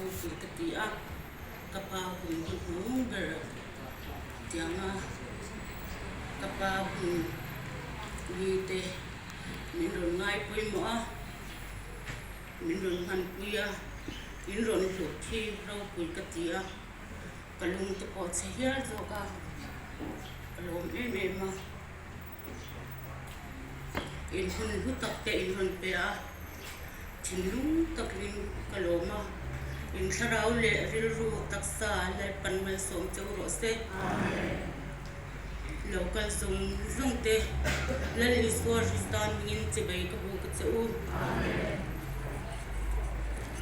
ropui ka ti a, ka pa hun hnuhnung ber tianga ka pa hun mite min rawn ngai pawimawh a, min rawn hmanpui a, min rawn hlut hi ropui ka ti a, ka lung te pawh a chhe hial zawk a, ka lawm em em a. In hun hlu tak te in rawn pe a, thinlung takin ka lawm a, in thlarau leh rilru taksa Lalpan malsawm cheu rawh se. Lo kal zawng zawng te Lal Isua Hrista hmingin chibei ka bu ka che u.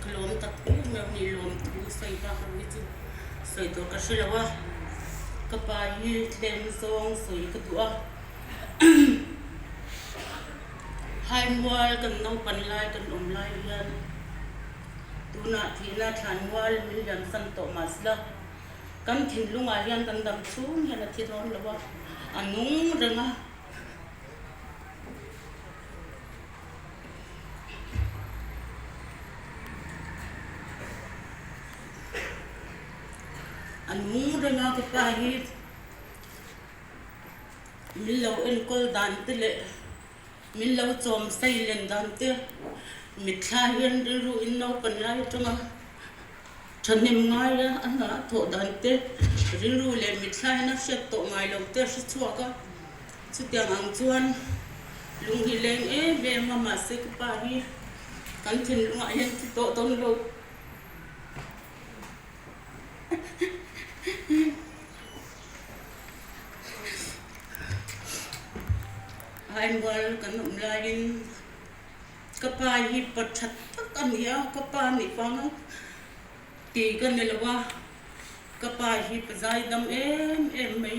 Ka lawm tak em em a ni, lawm thu sawi bak ang hi chu sawi tur ka hre lo a, ka pa hi tlem zawng sawi ka duh a. Haimual kan naupan lai kan awm lai hian tunah thihna thlanmual min liam san tawh mahsela kan thinlungah hian kan dam chhung hian a thi dawn lo a, a nung reng a. A nung reng a ka pa hi. Min lo enkawl dan te leh min lo chawm sei len dan te mitthla hian rilru in naupan lai atanga thahnem ngai a, a hna a thawh dan te rilru leh mitthla hian a hriat tawh ngai lo te a hre chhuak a, chutiang ang chuan lung hi leng em em a mahse ka pa hi kan thinlungah hian thi tawh dawn lo. Haimual kan awm laiin ka pa hi pa tha tak a ni a, ka pa nih vanga ti ka ni lo a, ka pa hi pa zai dam em em mai,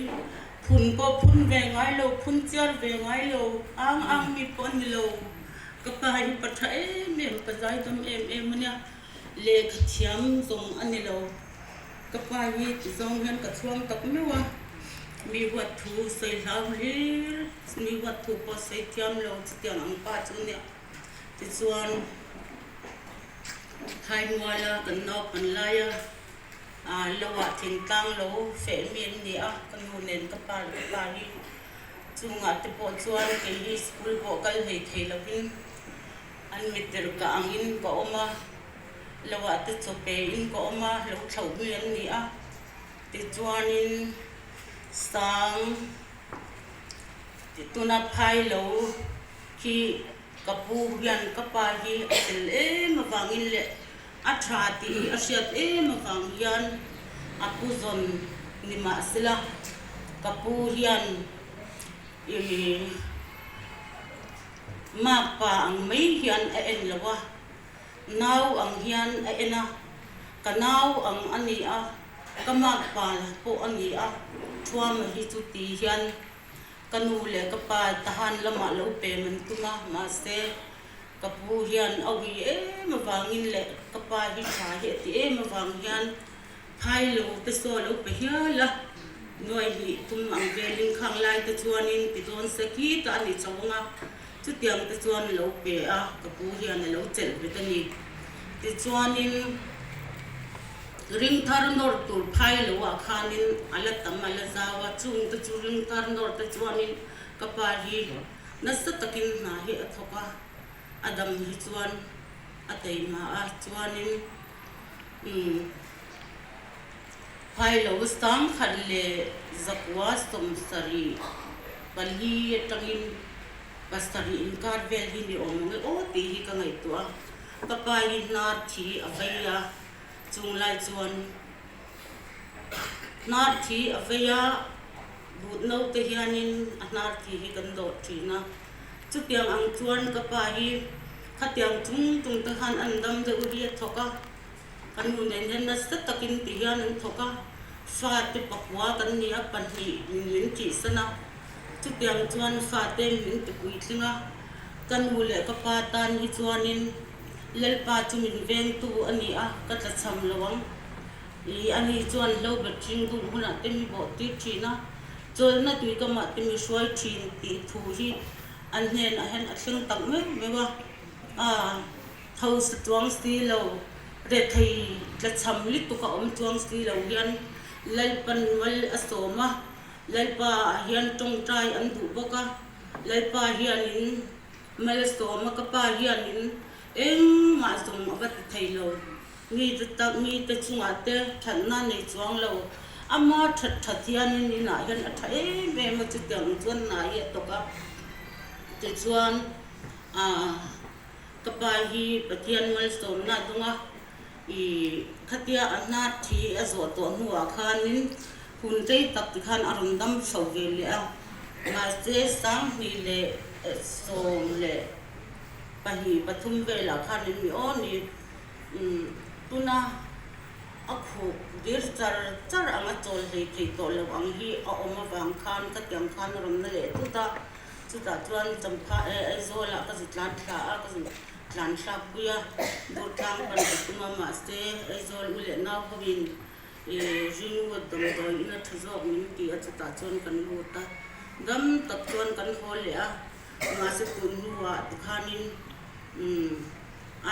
phun pawh phun ve ngai lo, phun chiar ve ngai lo, ang ang mi pawh a ni lo, ka pa hi pa tha em em, pa zai dam em em a nia. Lehkha thiam zawng a ni lo. Ka pa hi ti zawng hian ka chhuang tak meuh a, mi huat thu sawi hlau hlir, mi huat thu pawh sawi thiam lo chutiang ang pa chu nia. Tichuan, Thaimuala kan naupan laia loah thingtlang lo feh mi an ni a, ka nu nen ka pa leh ka pa hi chungah te pawh chuan kei hi school pawh kal hlei thei lovin, An mittir ka angin ka awm a, loah te chaw pein ka awm a, lo thlauh mi an ni a. Tichuanin sang tuna phai lo khi ka pu hian ka pa hi a tel em avangin leh a tha tih hi a hriat em avang hian a pu zawn ni mahsela ka pu hian ih Makpa ang mai hian a en lo a, nau ang hian a en a, ka nau ang a ni a, ka makpa pawh a ni a, Thuama hi chu ti hian ka nu leh ka pa tahan lamah lo pem an tum a, mahse ka pu hian a ui em avangin leh ka pa hi tha hi a ti em avang hian Phai lo te saw lo pe hial a, nuai hnih tum ang velin khang lai te chuanin ti dawn se khi ta a ni chho ang a, chutiang te chuan lo pe a, ka pu hian a lo chelh bet a ni. Tichuanin ringthar nawr tur phai lo ah khanin a la tam a la zau a, chung te chu ringthar nawr te chuanin ka pa hi nasa takin hna hi a thawk a, a dam hi chuan a teima a, chuanin. Umm. Phailo sangkhat leh zakua 74 atangin pasarih inkar vel hi ni awm ang e aw tih hi ka ngaihtuah a. Ka pa hi hnar thi a vei a, chung lai chuan hnar thi a vei a, but naute hianin a hnar thi hi kan dawh thin a. Chutiang ang chuan ka pa hi khatiang chung chung te khan an dam deuh hi a thawk a, ka nu nen hian nasa takin ti hian an thawk a, fate pakua kan ni a, pahnih min thihsan a, chutiang chuan fate min ti puitling a, ka nu leh ka pa tan hi chuanin Lalpa chu min vengtu a ni a, ka tlachham lo ang. Ih ani chuan hlo bet hring dum hunah te mi bawh tir thin a, Chawlhna tui ka mah te mi hruai thin tih thu hi an hnenah hian a thleng tak meuh meuh a, a tho sa chuang si lo. Rethei tlachham lutuk a awm chuang si lo hian Lalpan mal a sawm a, Lalpa ah hian tawngtai an duh bawk a, Lalpa hianin mal a sawm a, ka pa hianin engmah zawng a va ti thei lo. Mite tak mite chungah te thatna nei chuang lo, ama that that hianin inah hian a tha em em a, chutiang chuan hna hi a tawk a, tichuan ah ka pa hi Pathian malsawmna a dawng a, ih khatia a hna thi a zawh tawh hnuah khanin hun rei tak tikhan a rawn dam chho ve leh a, mahse 2012 pathum velah khanin mi aw ni. Tuna a khuh dir char char anga chawl hlei thei tawh lo ang hi a awm avang khan ka tiang khan a rawn na leh tut a, chutah chuan Champha eh Aizawlah ka zu tlan thla a, ka zu tlan thlak pui a, Durtlang pan ka tum a mahse Aizawl u leh nau hoin ih Ringwood damdawi in a tha zawk min ti a chutah chuan kan lut a, dam tak chuan kan haw leh a, mahse tun hnuah tikhanin umm.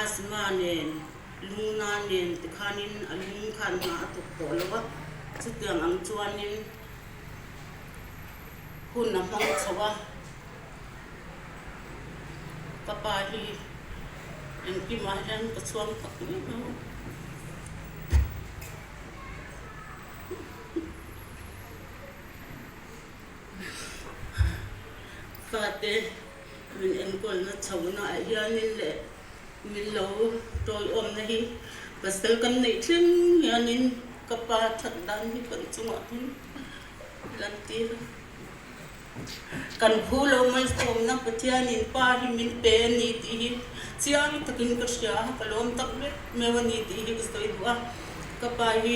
Asthma nen, lungna nen tikhanin a lung khan hna a thawk tawh lo a, chutiang ang chuanin hun a hmang chho a, ka pa hi engkimah hian ka chhuang tak mai mai a. Fate min enkawlna chhohna ah hianin leh min lo tawiawmna hi pasal kan neih thleng hianin ka pa that dan hi kan chungah hian lan tir a. Kan phu lo malsawmna Pathianin pa hi min pe a ni tih hi chiang takin ka hria a, ka lawm tak meuh meuh a ni tih hi ka sawi duh a, ka pa hi.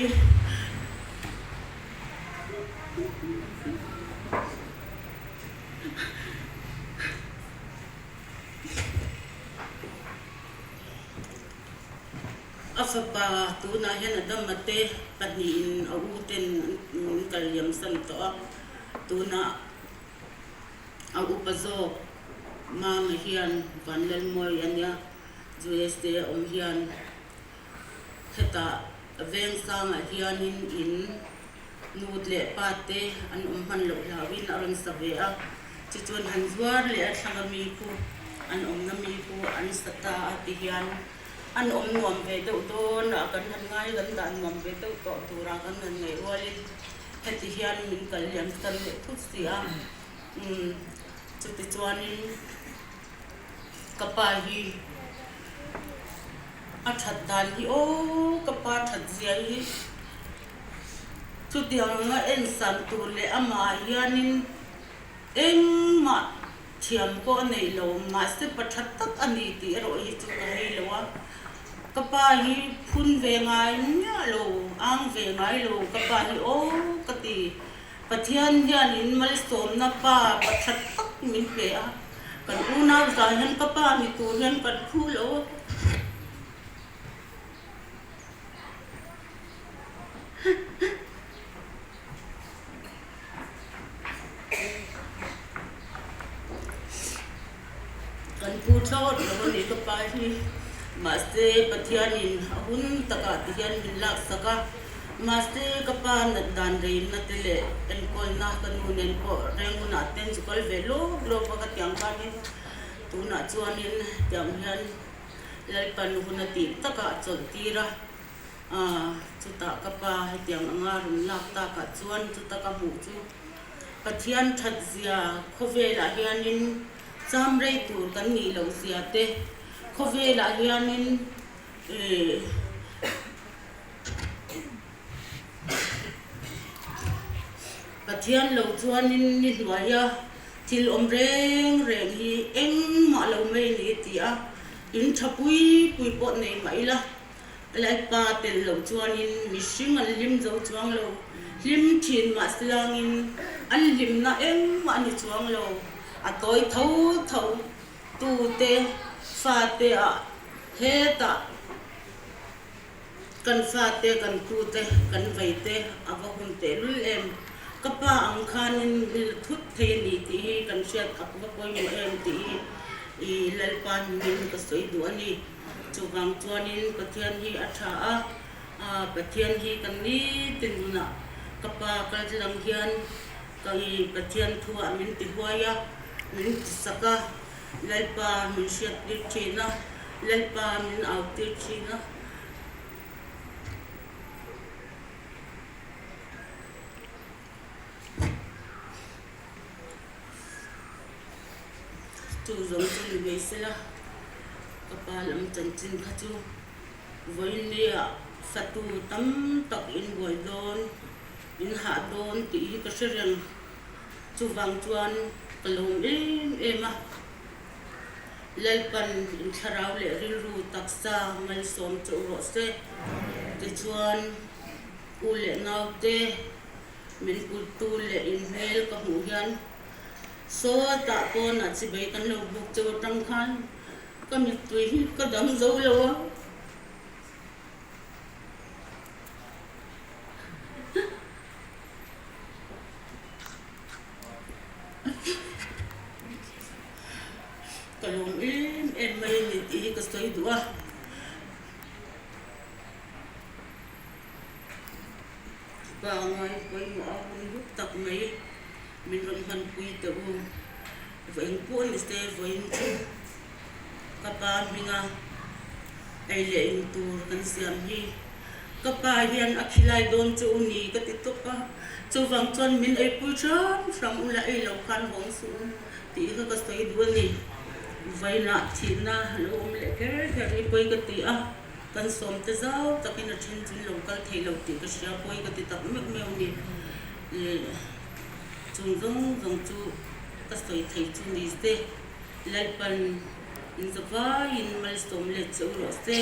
A fapa tunah hian a dama te pahnihin a u ten min kal liam san tawh a, tunah a upa zawk Mama hian Vanlalmawi a nia, USA a awm hian hetah Vengsangah hianin in nut leh pa te an awm hman loh hlauhin a rawn sa ve a, tichuan han zuar leh a thlang a mi khu an awmna mi khu an sa ta a ti hian an awm nuam ve deuh dawn a, kan han ngai kan dah nuam ve deuh tawh tura kan han ngaih rualin heti hian min kal liam san leh thut si a, umm chuti chuanin ka pa hi. A that dan hi aw ka pa that zia hi chutiang anga en san tur leh amah hianin engmah thiam pawh a neih lo mahse pa tha tak a ni tih erawh hi chu ka hei lo a, ka pa hi phun ve ngai miah lo ang ve ngai lo ka pa hi aw ka ti Pathian hianin malsawmna pa pa tha tak min pe a. Kan unau zai hian ka pa ni tur hian kan phu lo a. Kan phu thlawt lo a ni ka pa hi. Mahse Pathianin a hun takah ti hian min laksak a. Mahse ka pa nat dan reina te leh enkawlna ka nu nen pawh reng hunah ten chu kal ve lawp lawp a ka tiang khanin tunah chuanin tiang hian Lalpan hun a tih takah a chawlh tir a, chutah ka pa hetiang anga rawn lak takah chuan chuta ka hmuh chu Pathian that zia khawvelah hianin cham rei tur kan nih loh zia te khawvelah hianin ih. Pathian lo chuanin ni hnuaia thil awm reng reng hi engmah lo mai a ni a ti a, in tha pui pui pawh nei mah ila, Laipa tel lo chuanin mihring an hlim zo chuang lo, hlim thin mah silangin an hlimna engmah a ni chuang lo, a tawi tho tho tute fate ah hetah. Kan fate, kan tute, kan veite a va hun tehlul em? Ka pa ang khanin mil thut thei a ni tih hi kan hriat a va pawimawh em tih hi i Lalpa hmingin ka sawi duh a ni. Chuvang chuanin Pathian hi a tha a, Pathian hi kan nitin nunah ka pa kaltlang hian ka i Pathian thuah min ti huai a, min ti sak a, Lalpa min hriattir thin a, Lalpa min autir thin a. Chu zawng chu ni mai sela, ka pa lam chanchin kha chu vawinia fatu tam tak in buai dawn, in hah dawn tih hi ka hre reng. Chuvang chuan ka lawm em em a, Lalpan in thlarau leh rilru taksa malsawm chauh rawh se. Tichuan u leh naute min kuttu leh in hmel ka hmuh hian sawtah pawnah chibei kan lo buk chauh atang khan ka mittui hi ka dang zo lo a. Ka lawm em em mai a ni tih hi ka sawi duh a. Pa ngai pawimawh a hun hlut tak mai min rawn hmanpui teh u. Vawiin pawh ni se vawiin chu ka pa hminga ei leh in tur kan siam hi ka pa hian a khilai dawn che u ni ka ti tawp a, chuvang chuan min eipui hram hram ula ei lo khan hawng suh u tih kha ka sawi duh a ni. Vawiinah thihna lo awm leh kher kher hi pawi ka ti a, kan sawmte zau takin a then chu lo kal thei lo tih ka hria pawi ka ti tak meuh meuh a ni. Chung zawng zawng chu ka sawi thei chu ni se. Lalpan in zavaiin malsawm let che u rawh se.